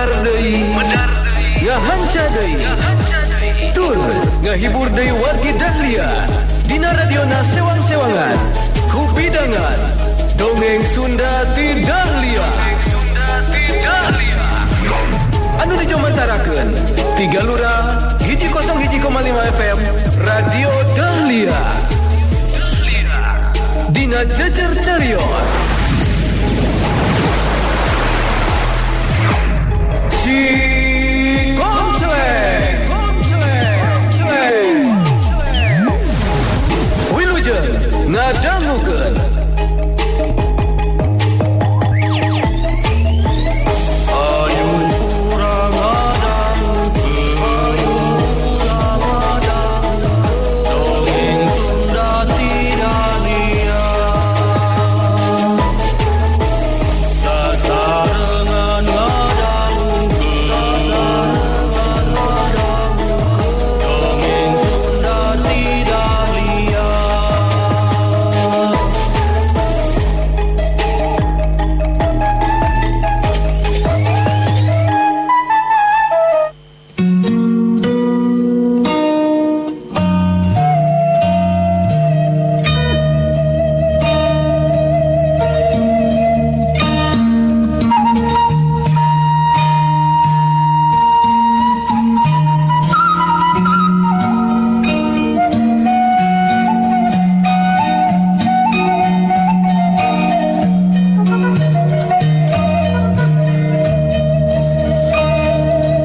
Medar deui, ngahanca deui, tur ngahibur deui wargi Dahlia dina radiona sewang-sewangan kupidangan Dongeng Sunda ti Dahlia. Anu dijomantarakeun tiga lurah 101,5 FM Radio Dahlia dina Jejer Carios Si Konceleng. Wilujeng ngadangukeun. Dongeng Sunda ti Dahlia. Sasarengan ngadangukeun, dongeng Sunda ti Dahlia.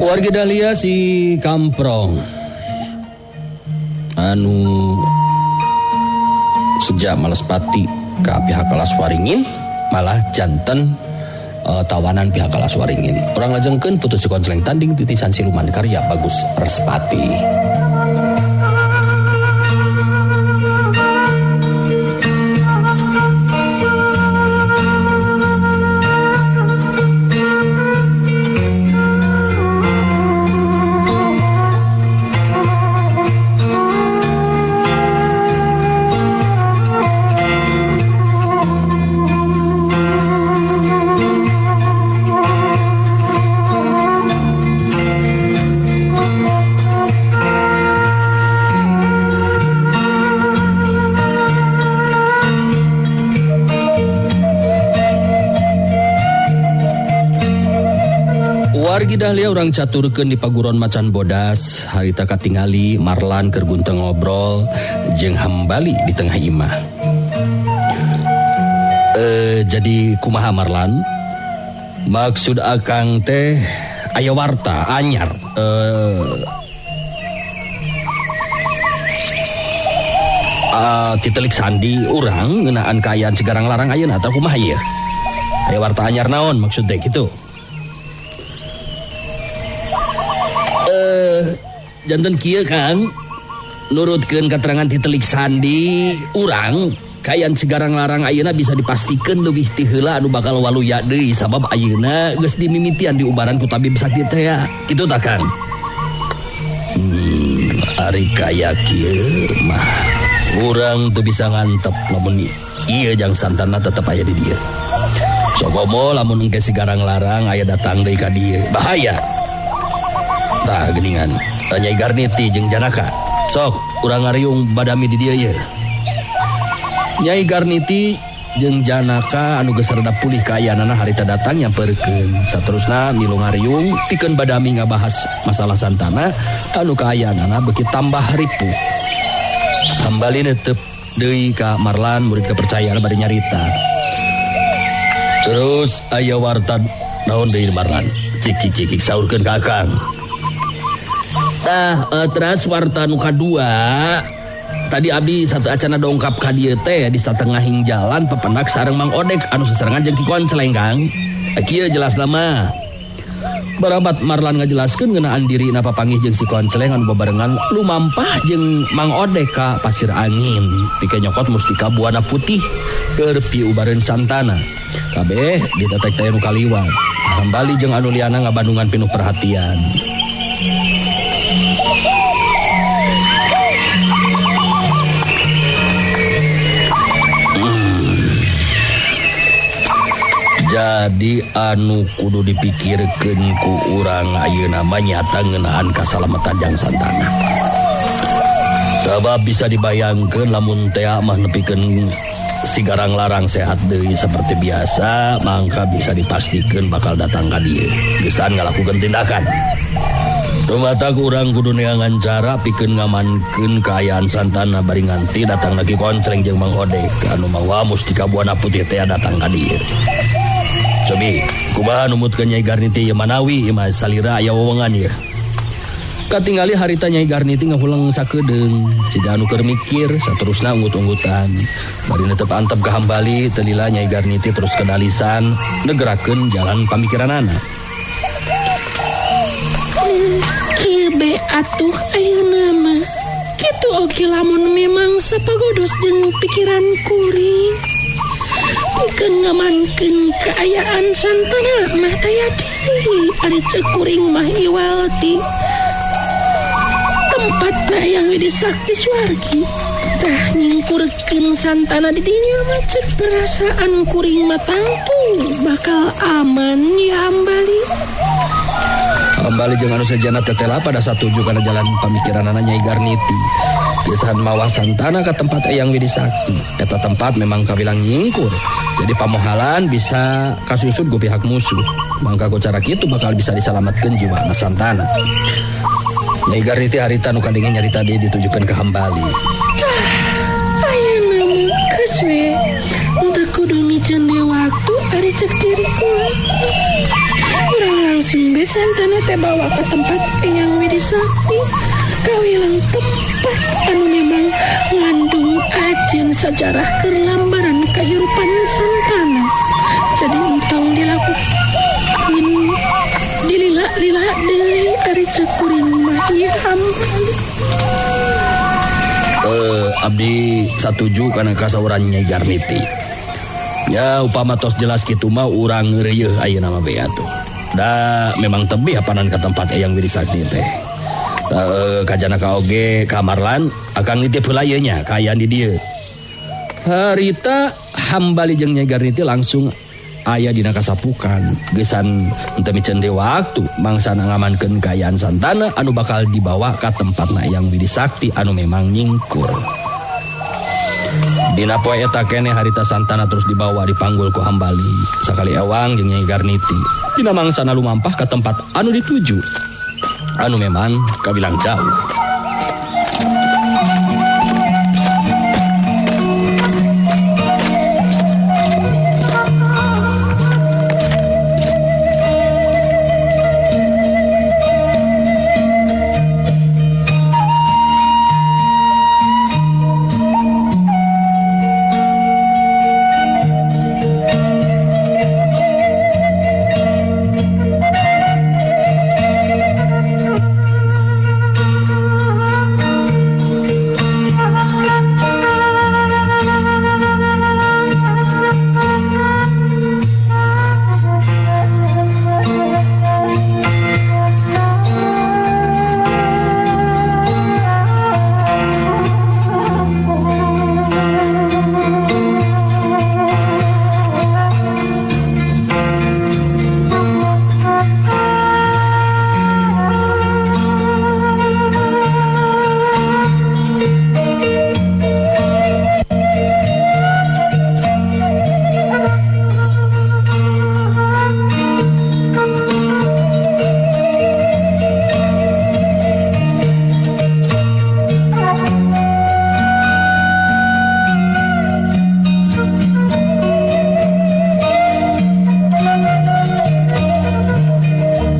Wargi Dahlia si Kamprong anu sejak Malespati ke pihak kelas Waringin malah janten tawanan pihak kelas Waringin. Urang lajengkeun putus si Konceleng tanding titisan siluman karya Bagus Respati. Wargi Dahlia urang caturkeun di paguron Macan Bodas harita katingali Marlan keur gunteng ngobrol jeung Hambali di tengah imah. Jadi kumaha Marlan? Maksud akang teh aya warta anyar. Titelik sandi urang ngeunaan kaayaan Cigarang Larang ayeuna atau kumaha ieu? Aya warta anyar naon maksud teh kitu? Janten kieu Kang, nurutkeun keterangan titelik sandi urang kaayaan Cigarang Larang ayeuna bisa dipastikeun leuwih ti heula anu bakal waluya deui sabab ayeuna geus dimimitian diubaran ku tabib sakti teh ya. Kitu tah Kang. Ari kaya kieu mah urang teu bisa ngantep lamun ieu jang santana tetep aya di dieu. Sogomo lamun engke Cigarang Larang aya datang deui ka dieu bahaya. Tah geuningan Nyai Garniti jeung Janaka. Sok urang ngariung badami di dieu ye. Nyai Garniti jeung Janaka anu geus rada pulih kaayaanana harita datang nyamperkeun. Saterusna milu ngariung pikeun badami ngabahas masalah santana anu kaayaanana beuki tambah ripuh. Hambali netep deui ka Marlan murid kepercayaan bari nyarita. Terus aya warta naon deui Marlan? Cik cik cik cik saurkeun ka Akang. Tah, terus warta nu kadua tadi abdi satu acana dongkap ka dieu teh di satengahing jalan pependak sareng Mang Odek anu sasarengan jeung Ki Konceleng Kang. Kieu jelas lama. Barabat Marlan ngajelaskeun ngeunaan dirina papanggih jeung si Konceleng anu babarengan lumampah jeung Mang Odek ka Pasir Angin pikeun nyokot mustika Buana Putih keur piubareun santana. Kabeh ditetek teh nu kaliwat. Hambali jeung anu liana ngabandungan pinuh perhatian. Jadi anu kudu dipikirkeun ku urang ayeuna mah nyata ngeunaan kasalamatan Jang Santana. Sabab bisa dibayangkeun lamun tea mah nepikeun si Garang Larang sehat deui seperti biasa, mangka bisa dipastikeun bakal datang ka dieu. Geusan ngalakukeun tindakan. Rumata urang kudu neangan cara pikeun ngamankeun kaayaan Santana bari nganti datang lagi Koncleng jeung Mang Odek anu mawa mustika Buana Putih teh datang ka dieu. Cobi, kumaha numutkeun Nyai Garniti ieu manawi ieu mah salira aya wewengan ieu. Katingali harita Nyai Garniti ngahuleng sakedeung, siga anu keur mikir saterusna unggut-unggutan. Bari netep antep ka Hambali, teu lila Nyai Garniti terus kedalisan negerakeun jalan pamikiranana. Kieu be atuh ayeuna mah. Kitu oge lamun memang sapagodos jeung pikiran kuring. Pikeun ngamankeun kaayaan Santana mah taya deui ari ceuk kuring mah iwal ti tempatna Eyang Widi Sakti Suwargi. Tah nyingkurkeun Santana di dinya mah ceuk perasaan kuring mah tangtu bakal aman ya Hambali. Hambali jeung anu sejana tetela pada satuju kana jalan pamikiranana Nyai Garniti. Gesan mawa Santana ka tempat Eyang Widi Sakti. Eta tempat memang kawilang nyingkur. Jadi pamohalan bisa kasusut ku pihak musuh. Mangka ku cara kitu bakal bisa disalamatkeun jiwana Santana. Nyai Garniti harita nu kadenge nyarita deui ditujukeun ka Hambali. Tah, ayeuna mah geus we. Teu kudu miceun deui waktu ari ceuk diri kuring. Urang langsung be Santana teh bawa ke tempat Eyang Widi Sakti. Kawilang tempat anu memang ngandung ajen sajarah keur lambaran kahirupan Santana. Jadi entong dilakukeun dilila-lila deui ari ceuk kuring mah ieu Hambali. Abdi satuju kana kasauran Nyai Garniti. Ya upama tos jelas kitu mah urang ngeureuyeuh ayeuna mah be atuh. Da memang tebih apanan ka tempat Eyang Widi Sakti teh. Kajana ka oge kamarlan akang nitip heula ieu nya kaayaan di dieu. Harita Hambali jeung Nyai Garniti langsung aya dina kasapukan. Geusan teu miceun deui waktu mangsana ngamankeun kaayaan Santana anu bakal dibawa ka tempatna Eyang Widi Sakti anu memang nyingkur. Dina poe eta keneh harita Santana terus dibawa dipanggul ku Hambali sakali ewang jeung Nyai Garniti. Dina mangsana lumampah ka tempat anu dituju anu memang kabilang jauh.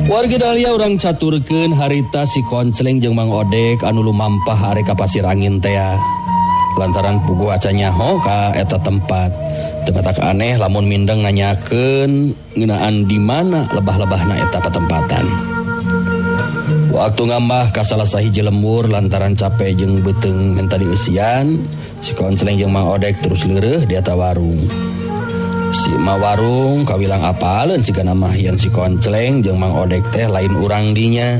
Wargi Dahlia urang caturkeun harita si Koncleng jeung Mang Odek anu lumampah arek ka Pasir Angin teh. Lantaran puguh aca nyaho ka eta tempat. Teu matak aneh lamun mindeng nanyakeun ngeunaan di mana lebah-lebahna eta patempatan. Waktu ngambah ka salah sahiji lembur lantaran capek jeung beuteung menta dieusian, si Koncleng jeung Mang Odek terus leureuh di eta warung. Si Ma warung kawilang apaleun sigana mah yen si Koncleng jeung Mang Odek teh lain urang dinya.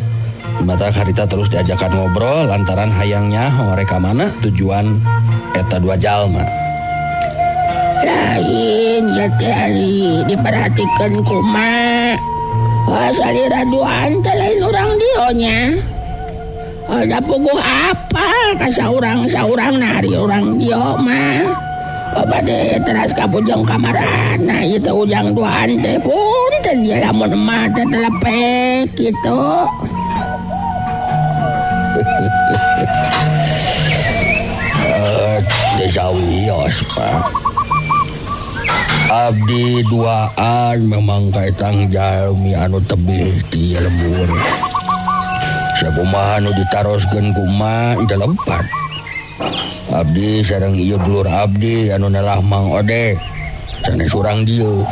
Mata harita terus diajakan ngobrol lantaran hayang nyaho rek ka mana tujuan eta dua jalma. Lain ya teh ari diperhatikeun kumaha. Wah, salira duaan teh lain urang dieu nya. Da puguh apa ka saurang-saurang na ari urang dieu mah. Bade teras ka bujang kamarana ieu teh ujang duaan teh punten ieu lamun emak teh telepek kitu. Teu sawios Pak. Abdi duaan memang kaetang jalmi anu tebih ti lembur. Sakumaha nu ditaroskeun kumaha teu lepat. Abdi sareng ieu dulur abdi anu nelah Mang Odek sanes urang dieu.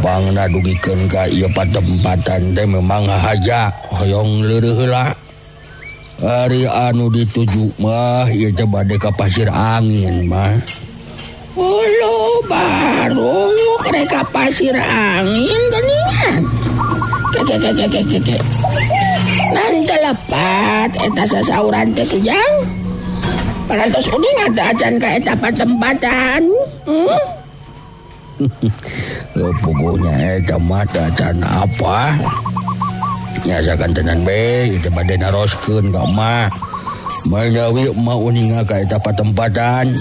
Pangna dugikeun ka ieu patempatan teh memang haja hoyong leureun heula. Ari anu dituju mah ieu teh bade ka pasir angin mah. Ulu baru kereka pasir angin geuningan. Ke. Nanti lepat eta sasauran teh sujang. Parantos uning ada acan ka eta patempatan. Pokoknya eta mah acan apa. Nya sakantenan be ieu teh bade naroskeun ka emak. Manawi emak uninga ka eta patempatan.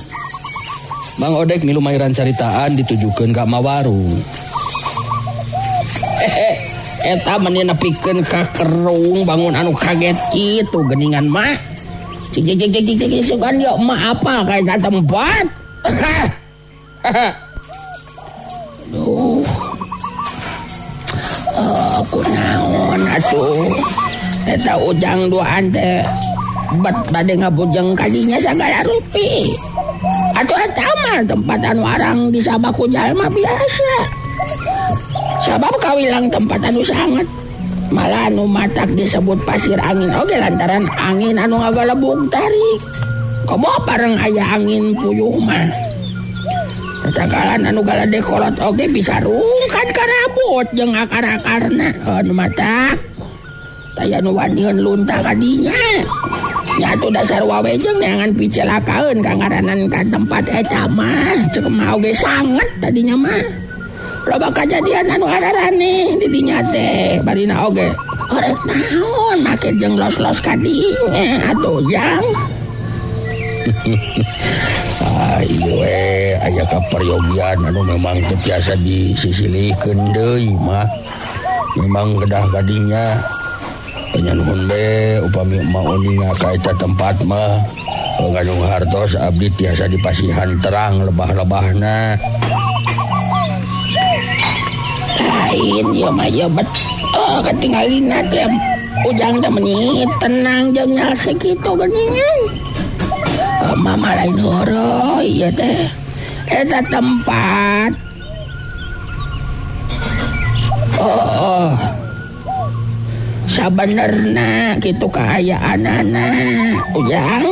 Mang Odek milu mairan caritaan ditujukeun ka Mawaru. Eta meni nepikeun ka kerung bangun anu kaget kitu geuningan mak. Cik cik cik cik cik sugan yo emak apa ka eta tempat. Duh. Kunaon atuh. Eta ujang duaan teh bet bade ngabujeng kadinya sagala rupi. Atuh eta mah tempat anu arang disaba ku jalma biasa. Sabab kawilang tempat anu sanget. Malah anu matak disebut pasir angin oge lantaran angin anu ngagalebug tarik. Komo bareng aya angin puyuh mah. Tatangkalan anu galade kolot oge bisa rungkad karabut jeung akar-akarna. Anu matak taya nu waniun luntah kadinya. Nya atuh dasar wawe jeung neangan picelakaeun ka ngaranan ka tempat eta mah. Ceuk mah oge sanget tadinya mah. Loba kajadian anu ararane di dinya teh barina oge. Horek naon make jeung los-los kadinya atuh jang. Ayo aya kaperyogian anu memang teu tiasa disisilihkeun deui mah. Memang kedah kadinya. Panyanuhun be upami emak uninga ka eta tempat mah ngandung hartos abdi tiasa dipasihan terang lebah-lebahna. Lain ieu mah ieu bet katingalina teh ujang teh meuni tenang jeung nyalse kitu geuningan. Mama lain horoy ieu teh eta tempat. Oh. Sabenerna kitu kaayaanana ujang.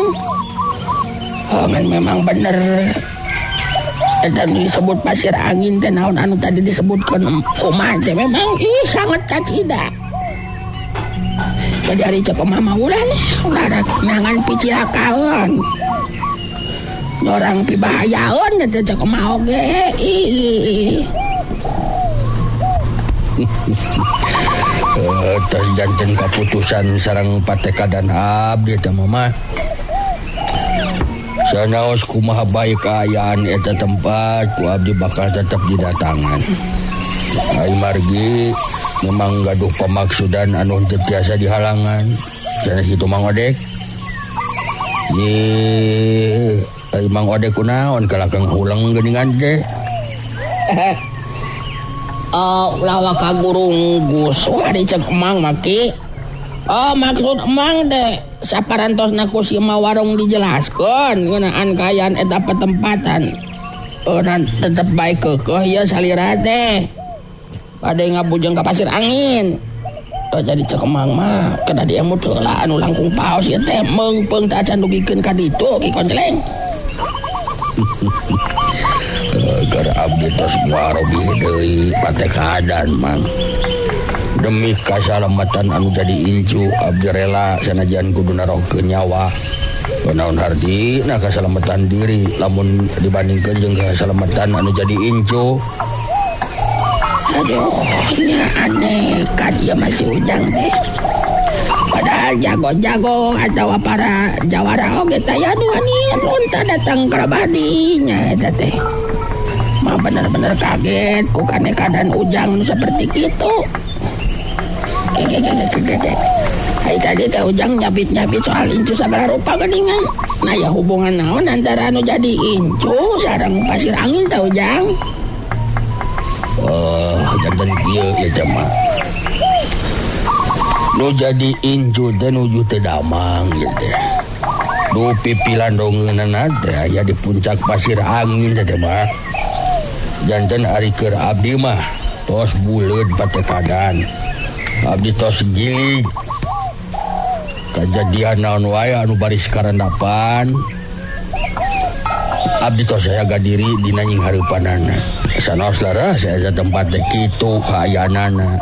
Oh, ngan memang bener eta disebut pasir angin teh naon anu tadi disebutkeun kumaha teh memang ih sangat kacida. Jadi ari cek mama ulah ulah nangan picilakaeun. Orang pibahayaeun teh cek mama oge ih. Tos janten kaputusan sareng patekadan abdi teh mama. Sanaos kumaha bae kaayaan eta tempat ku abdi bakal tetep didatangan. Ai margi memang gaduh pamaksudan anu teu tiasa dihalangan. Sanes kitu Mang Odek. Ye, ai Mang Odek kunaon kalakang huleng geuningan teh. Ulah waka gurunggus ari cek emang maki. Oh maksud emang teh saparantosna ku si warung dijelaskeun ngeunaan kaayaan eta patempatan. Nan tetep bae keukeuh ieu salira teh. Bade ngabujeng ka pasir angin. Jadi cek emang mah kedah diemut heula anu langkung paos ieu teh meungpeung teh acan dugikeun ka ditu Ki Konceleng. Gara abdi tos muarobi deui patekadan Mang. Demi kasalamatan anu jadi incu abdi rela sanajan kudu narohkeun nyawa. Naon hartina kasalamatan diri lamun dibandingkeun jeung kasalamatan anu jadi incu. Aduh, nya aneh kan ieu masih Ujang teh. Padahal jago-jago atau para jawara oge taya nu wani lunta datang ke rabadinya eta teh. Mah bener-bener kaget ku kanekadan Ujang nu seperti kitu. Keke. Hai tadi teh Ujang nyabit-nyabit soal incu segala rupa geuningan. Nah ya hubungan naon antara anu jadi incu sareng pasir angin teh Ujang? Jantan kieu ya jamaah. Nu jadi incu teh nuju teu damang ieu teh. Nu pipilan dongeunana teh aya di puncak pasir angin teh mah. Janten ari keur abdi mah tos buleud patekadan. Abdi tos gilig. Kajadian naon wae anu baris karandapan. Abdi tos jaga diri dina nying hareupanana. Sanaos lara saya tempat teh kitu kaayaanana.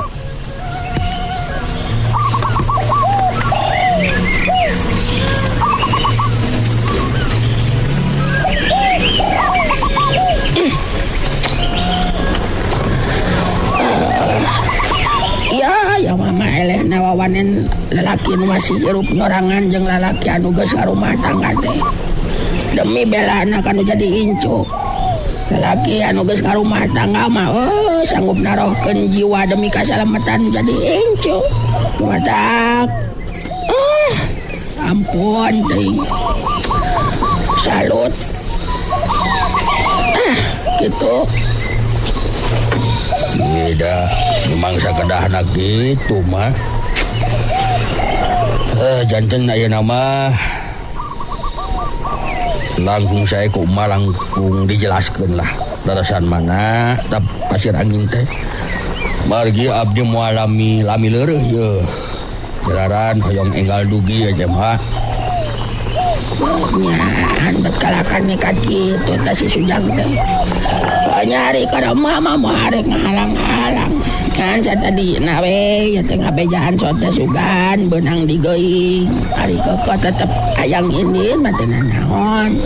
Ya mama eleh nawawanen lalaki nu masih hirup nyorangan jeung lalaki anu geus rumah tangga teh. Demi belana kanu jadi incu. Lalaki anu geus ka rumah tangga mah sanggup narohkeun jiwa demi kasalamatan jadi incu. Matak. Ampun teuing. Salut. Gitu. Tidak, memang sakedahna kitu mah. Janten ayeuna mah langkung saya kumaha langkung dijelaskeun lah larasan mana tap pasir angin teh. Margi abdi moal lami lami leureih ye. Jalaran hoyong enggal dugi ya jemaah. Nyahan bet kalakan nekat kitu teh si Sujang teh. Nyari kada mama mau arek ngahalang-halang. Kan saya tadi nawe ya teh ngabejaan sote sugan beunang digeuing. Ari koko tetep hayang indin mah teu nanaon.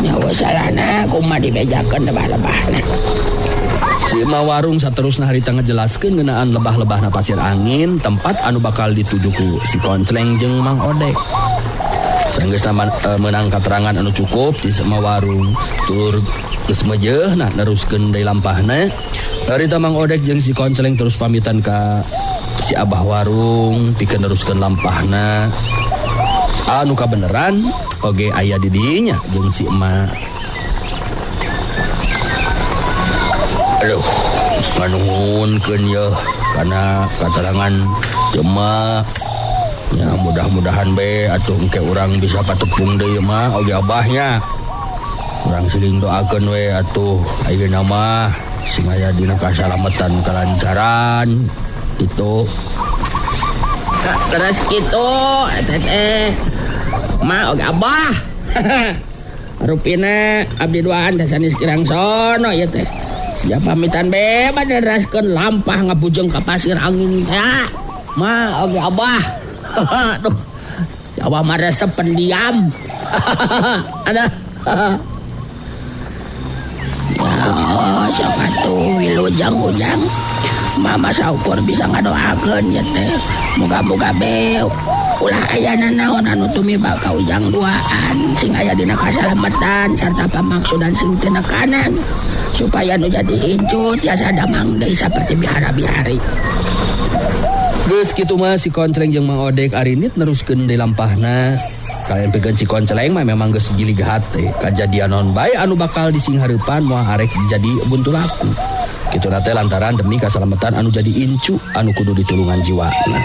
Nyawa salahna kumaha dibejakeun lebah-lebahna. Si Emak Warung saterusna harita ngejelaskeun ngeunaan lebah-lebahna pasir angin tempat anu bakal dituju ku si Koncleng jeung Mang Odek. Sanggeusna meunang katerangan anu cukup ti si Emak Warung tur geus meujeuhna neruskeun deui lampahna. Harita Mang Odek jeung si Koncleng terus pamitan ka si Abah Warung pikeun neruskeun lampahna. Anu kabeneran oge aya di dinya jeung si emak. Aduh, nganuhunkeun yeuh kana katerangan jemak. Ya mudah-mudahan be atuh engke urang bisa patepung deui mah oge abahnya. Urang siling doakeun we atuh ayeuna mah sing aya dina kasalamatan kalancaran itu. Terus kitu teteh ma oge abah. Rupina abdi duaan teh sanes kirang sono ieu teh. Siap pamitan be bade neraskeun lampah ngabujeng ka pasir angin teh. Ma oge abah. Aduh, si abah mah resep pendiam. Ada. Ya, siapa tuh wilujang-ujang. Mama saukur bisa ngadoakeun ya teh. Moga-moga be ulah aya nanaon anu tumiba ka Ujang duaan sing aya dina kasalamatan sarta pamaksudan sing teu nekanan supaya nu jadi incu tiasa damang deui saperti bihara-bihari. Geus kitu mah si Koncleng jeung Mang Odek arinit neruskeun deui lampahna. Kalian pikeun si Koncleng mah memang geus gilig hate. Kajadian naon bae anu bakal disinghareupan moal arek jadi buntu laku. Kitu teh lantaran demi kasalamatan anu jadi incu anu kudu ditulungan jiwana.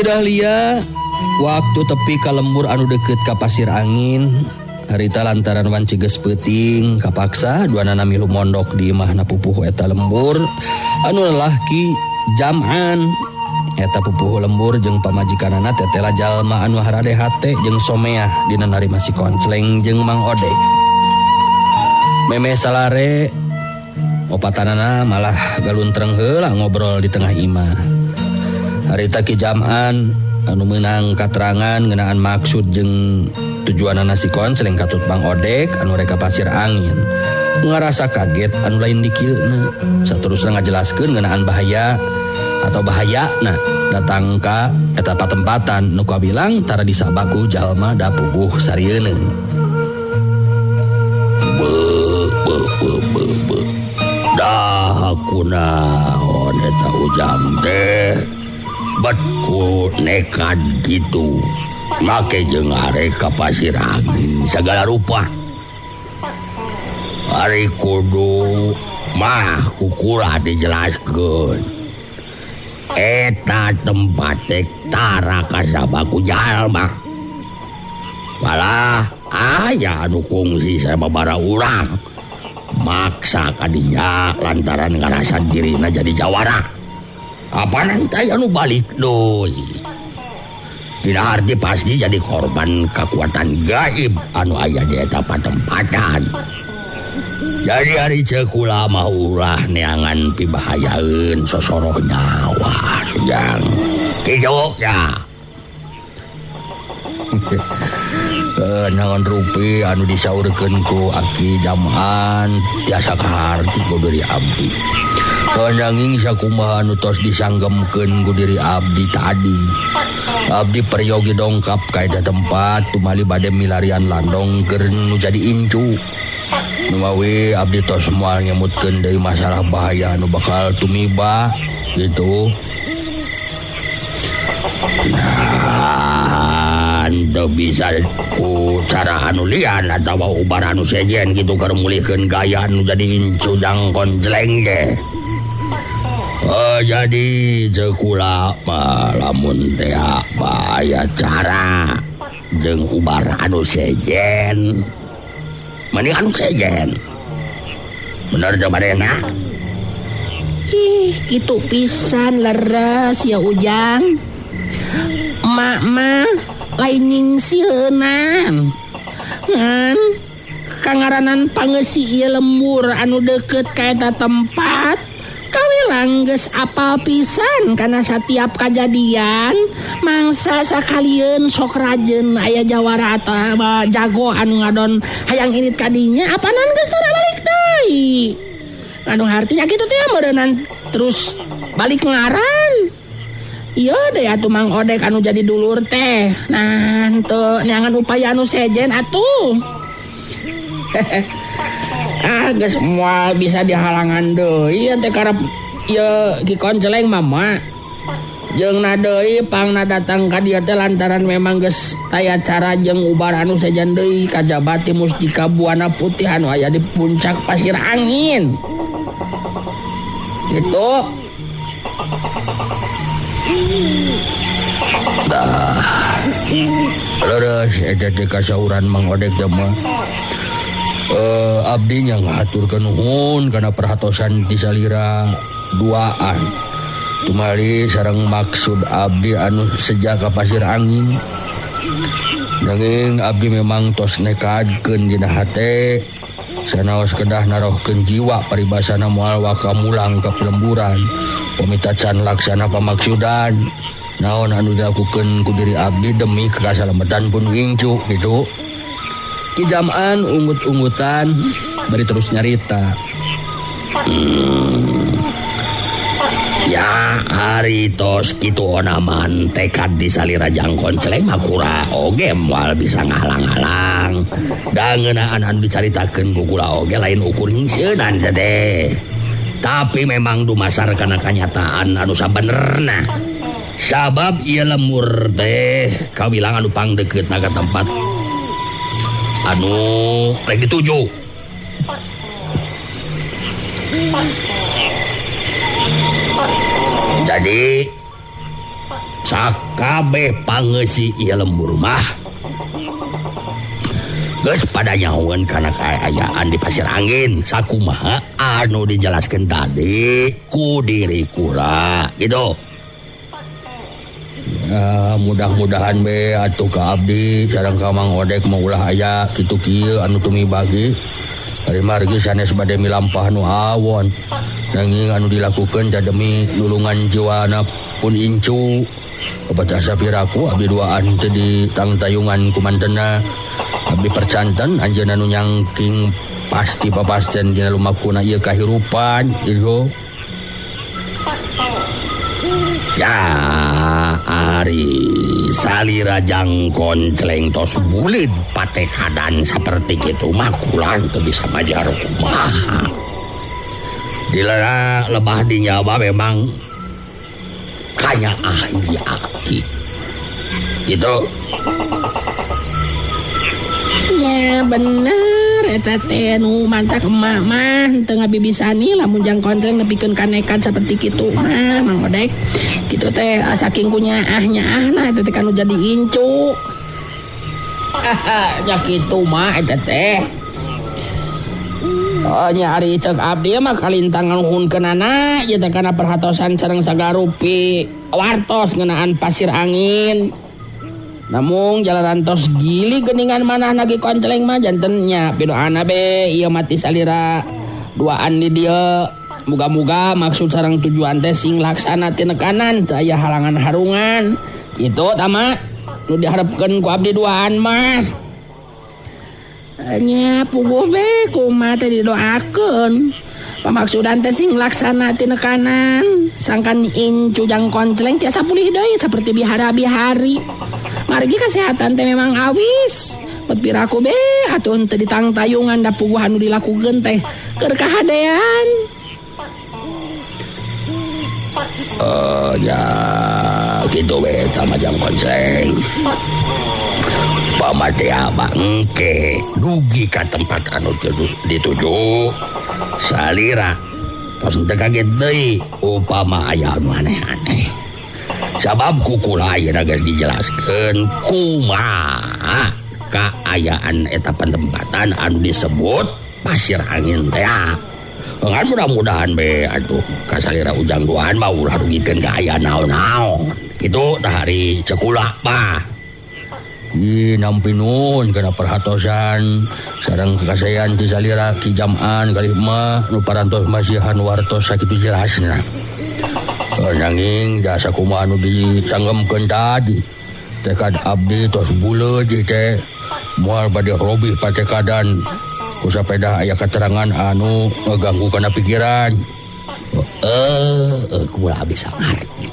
Dahlia waktu tepi ka lembur anu deket ka Pasir Angin harita lantaran wanci geus peuting kapaksa duanana milu mondok di imahna pupuhu eta lembur anu lalaki Jam'an. Eta pupuhu lembur jeung pamajikanana tetela jalma anu harade hate jeung someah dina narima si Koncleng jeung Mang Odek. Memeh salare opatanana malah galuntreng heula ngobrol di tengah imah. Harita Ki Jam'an anu meunang katerangan ngeunaan maksud jeung tujuanana si Koncleng katut Mang Odek anu rek ka Pasir Angin. Ngarasa kaget anu lain dikieuna. Saterusna ngajelaskeun ngeunaan bahaya atau bahaya nah datang ka eta patempatan nu kabilang tara disabaku jalma da puguh sarieun. Be be be be be. Dah kunaon eta Ujang teh bet ku nekad gitu. Make jeung arek ka Pasir Angin sagala rupa. Ari kudu mah kukula dijelaskeun. Eta tempat tara kasabaku jalma. Malah aya anu kungsi sababaraha urang. Maksa kadinya lantaran ngarasa dirina jadi jawara. Apanan teh anu balik deui. Dina arti pasti jadi korban kekuatan gaib anu aya di eta patempatan. Jadi hari ceuk kula mah ulah neangan pibahayaeun sosoroh nyawa Sujang. Kieu ya. Naon rupi anu disaurkeun ku Aki Jam'an tiasa kaharti ku diri abdi. Nanging sakumaha anu tos disanggemkeun ku diri abdi tadi. Abdi peryogi dongkap ka eta tempat tumali bade milarian landong keur nu jadi incu. Numawi abdi tos moal ngemutkeun deui masalah bahaya anu bakal tumiba gitu. Nah, teu bisa ku cara anu lian atawa ubar anu sejen gitu keur mulihkeun gaya anu jadi incu jang Koncleng teh. Jadi ceuk kula mah lamun teh bahaya cara jeung ubar anu sejen. Mending anu sejen. Bener coba deh nak. Ih, kitu pisan leres ya Ujang. Mak mah lain nyingsieunan. Ngan kangaranan pangeusi ieu lembur anu deukeut ka eta tempat kawilang geus apal pisan kana satiap kajadian mangsa sakalieun sok rajeun aya jawara atawa jago anu ngadon hayang init kadinya apanan geus tara balik deui. Anu hartinya kitu teh meureunnan terus balik ngaran. Ieu deui atuh Mang Odek anu jadi dulur teh. Nah, henteu neangan upaya anu sejen atuh. Ah, geus moal bisa dihalangan deui teh karep ieu Ki Koncleng mama. Jeung na deui pangna datang ka dieu teh lantaran memang geus taya cara jeung ubar anu sejen deui kajaba ti mustika Buana Putih anu aya di puncak Pasir Angin. Gitu. Dah. Leres eta teh kasauran Mang Odek teh mah. Abdi nya ngahaturkeun nuhun kana perhatosan ti salira duaan. Tumali sareng maksud abdi anu sejak ka Pasir Angin. Nanging abdi memang tos nekadkeun dina hate sanaos kedah narohkeun jiwa paribasana moal waka mulang ka pelemburan. Pamita can laksana pamaksudan naon anu dilakukeun ku diri abdi demi kasalametan pun incu gitu. Ki Jam'an ungut-ungutan bari terus nyarita. Ya hari tos kitu onaman tekad di salira jang Koncleng mah kura oge moal bisa ngahalang-halang. Da ngeunaan anu dicaritakeun ku kula oge lain ukur nyingsieunan teh. Tapi memang dumasar kana kanyataan anu sabenerna. Sabab ieu lemur teh kawilang anu pangdekeutna ka tempat anu rek dituju. Jadi Sakabeh pangeusi ieu lembur mah geus pada nyahoeun kana kaayaan di Pasir Angin sakumaha anu dijelaskeun tadi ku diri kula gitu. Ya, mudah-mudahan be atuh ka abdi sareng ka Mang Odek mah ulah aya kitu kieu anu tumibagi. Ari margi sanes bade milampah nu awon. Nanging anu dilakukeun teh demi nulungan jiwana pun incu. Obat asa piraku abdi duaan teh di tangtayungan kumantena. Abdi percanten anjeunna nu nyangking pasti papasten dina lumakuna ieu kahirupan ieu. Ya ari salira jangkon celeng tos buleud patekadan saperti kitu mah kula teu bisa majar kumaha. Dilera lebah di nyawa memang kanyaah hiji aki. Gitu. Ya bener eta teh nu mantak emak mah teu ngabibisani lamun jang kontreng nepikeun ka nekat saperti kitu mah Mang Odek. Kitu teh saking kunyaah-nyaahna eta teh kanu jadi incu. Nya kitu mah eta teh. Oh nya ari ceuk abdi mah kalintang nganuhunkeunana ieu teh kana perhatosan sareng sagarupi wartos ngeunaan Pasir Angin. Namung jalanan tos gili geningan manah nagi konceleng mah janten nya pidoana be ieu mati salira duaan di dieu. Muga-muga maksud sareng tujuan teh sing laksana tinekanan teu aya halangan harungan. Kitu tama nu diharepkeun ku abdi duaan mah. Nya puguh be kumaha teh didoakeun. Pamaksudan teh sing laksana tinekanan sangkan incu jang konceleng tiasa pulih deui saperti bihara-bihari. Margi kesehatan teh memang awis. Pet piraku be atuh teu ditangtayungan da puguh anu dilakukeun teh keur kahadean. Ya gitu we sama jang konceleng. Pamate abang engke dugi ka tempat anu dituju salira tos teu kaget deui upama aya anu aneh-aneh. Sabab ku kula ayeuna geus dijelaskeun kumaha kaayaan eta panempatan anu disebut Pasir Angin teh. Ngan mudah-mudahan be atuh kasalira ujang duaan mah ulah rugikeun ka aya naon-naon. Kitu tah ari cekula mah. Ih nampi nuhun kana perhatosan sareng kakasayan ti salira Ki Jam'an kalih mah nu parantos masihan wartos sakitu jelasna. Nanging jasa kumaha anu disanggemkeun tadi. Tekad abdi tos buleud ieu teh moal bade robih patekadan. Ku sapedah aya keterangan anu ngeganggu kana pikiran. Kula bisa ngarti.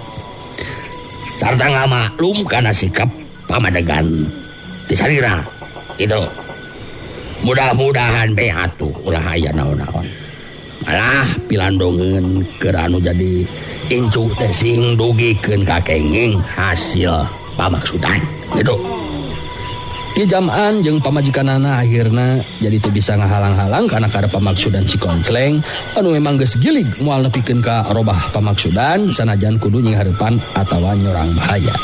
Sarta ngamaklum kana sikap pamadegan ti salira. Itu. Mudah-mudahan be atuh ulah aya naon-naon. Malah pilandongeun keur anu jadi incu teh sing dugikeun ka kenging hasil pamaksudan. Gitu. Ki Jam'an jeung pamajikanana akhirna jadi teu bisa ngahalang-halang kana karep pamaksudan si Koncleng anu memang geus gilig moal nepikeun ka robah pamaksudan sanajan kudu nyinghareupan atawa nyorang bahaya.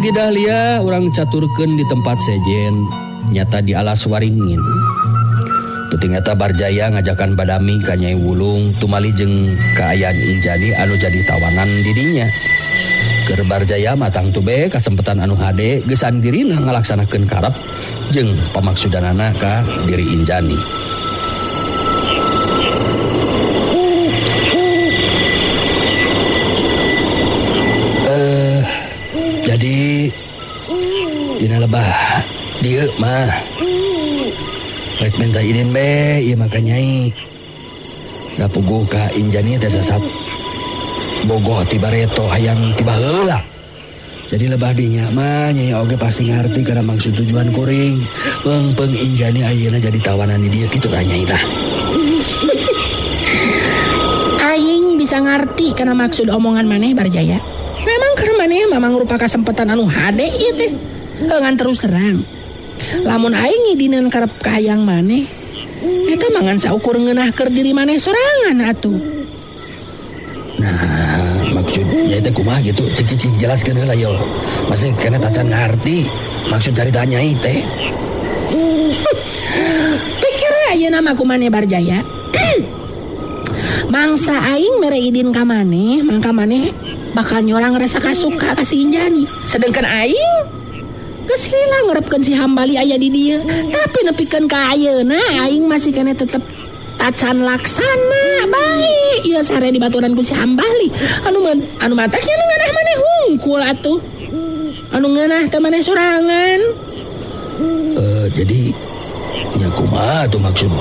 Wargi Dahlia urang caturkeun di tempat sejen nyata di alas waringin. Penting eta Barjaya ngajakan Badami ka Nyai Wulung tumali jeung kaayaan Injani anu jadi tawanan didinya. Keur Barjaya matang tube kasempetan anu hade geus dirina ngalaksanakeun karep jeung pamaksudanana ka diri Injani. Jadi dina lebah dieu mah rek minta idin be ieu mah ka Nyai. Da puguh ka Injani teh sasat bogoh ti bareto hayang ti baheula. Jadi lebah dinya mah Nyai oge pasti ngarti kana maksud tujuan kuring. Peung-peung Injani ayeuna jadi tawanan di dieu kitu tah Nyai tah. Aing bisa ngarti kana maksud omongan maneh Barjaya. Memang keur maneh mamang rupa kasempatan anu hade ieu teh. Ngan terus terang. Lamun aing ngidinan karep kahayang maneh, eta mangan saukur ngeunah keur diri maneh sorangan atuh. Nah, maksudnya itu kumaha gitu, cik-cik jelaskeun heula yol. Masih kena tacan ngarti maksud carita Nyai teh. Pikir ayeuna mah ku maneh Barjaya. Mangsa aing mere idin ka maneh, mangka maneh bakal nyorang rasa kasuka ka si Injani. Sedangkan aing geus lila ngarepkeun si Hambali aya di dieu. Tapi nepikeun ka ayeuna aing masih kene tetep tacan laksana bae. Ieu sare dibaturan ku si Hambali. Anu mataknya nu ngeunah maneh hungkul atuh. Anu ngeunah teh maneh sorangan. Jadi nya kumaha atuh maksud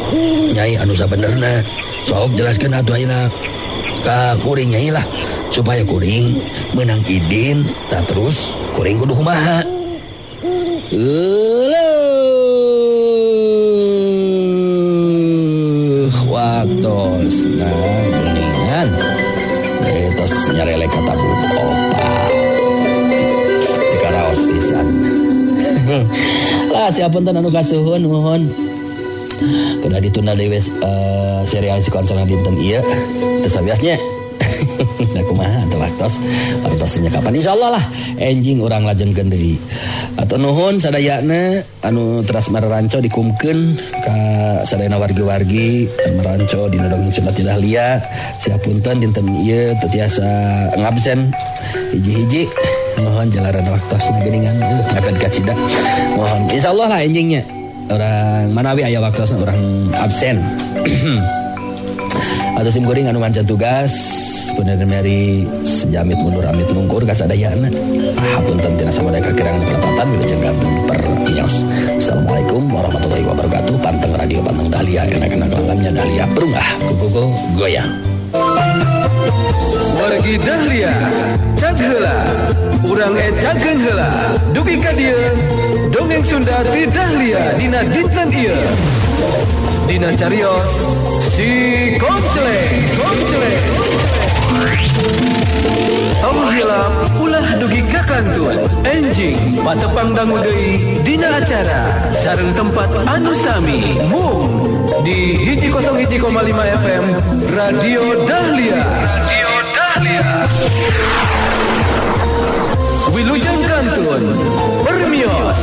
Nyai anu sabenerna? Sok jelaskeun atuh ayeuna ka kuring Nyai lah supaya kuring menang idin tak terus kuring kudu kumaha. Euleuh waktosna geuningan tos nyarelek ka tabuh opat teu karaos pisan. Lah siapunten anu kasuhun mohon kedah ditunda deui serial si konselna dinten ieu teu sabiasnya. Da kumaha atuh waktosnya kapan insyaallah lah enjing urang lajengkeun deui. Atuh nuhun sadayana anu teras maranco dikumkeun ka sadayana wargi-wargi maranco dina dongeng Sunda Ti Dahlia. Siapunten dinten ieu teu tiasa ngabsen hiji-hiji. Mohon jalaran waktosna geuningan mepet kacida. Mohon insyaallah lah enjingnya urang manawi aya waktosna urang absen. Atau sim kuring anu mancan tugas bener Mary sejamit mundur amit mungkur kasadayana. Hapunten tina samadaya kakirangan kelepatan wilujeng ganteng permios. Assalamualaikum warahmatullahi wabarakatuh. Panteng radio panteng Dahlia enak-enak langgamnya Dahlia berungah gogo goyang. Wargi Dahlia cag heula urang ecakeun heula dugi ka dieu dongeng Sunda ti Dahlia dina dinten ieu. Dina carios si Konceleng, Konceleng. Tong hilap ulah dugi ka kantun. Enjing patepang dangu deui dina acara sareng tempat anu sami mung di 101,5 FM Radio Dahlia. Radio Dahlia. Wilujeng kantun permios.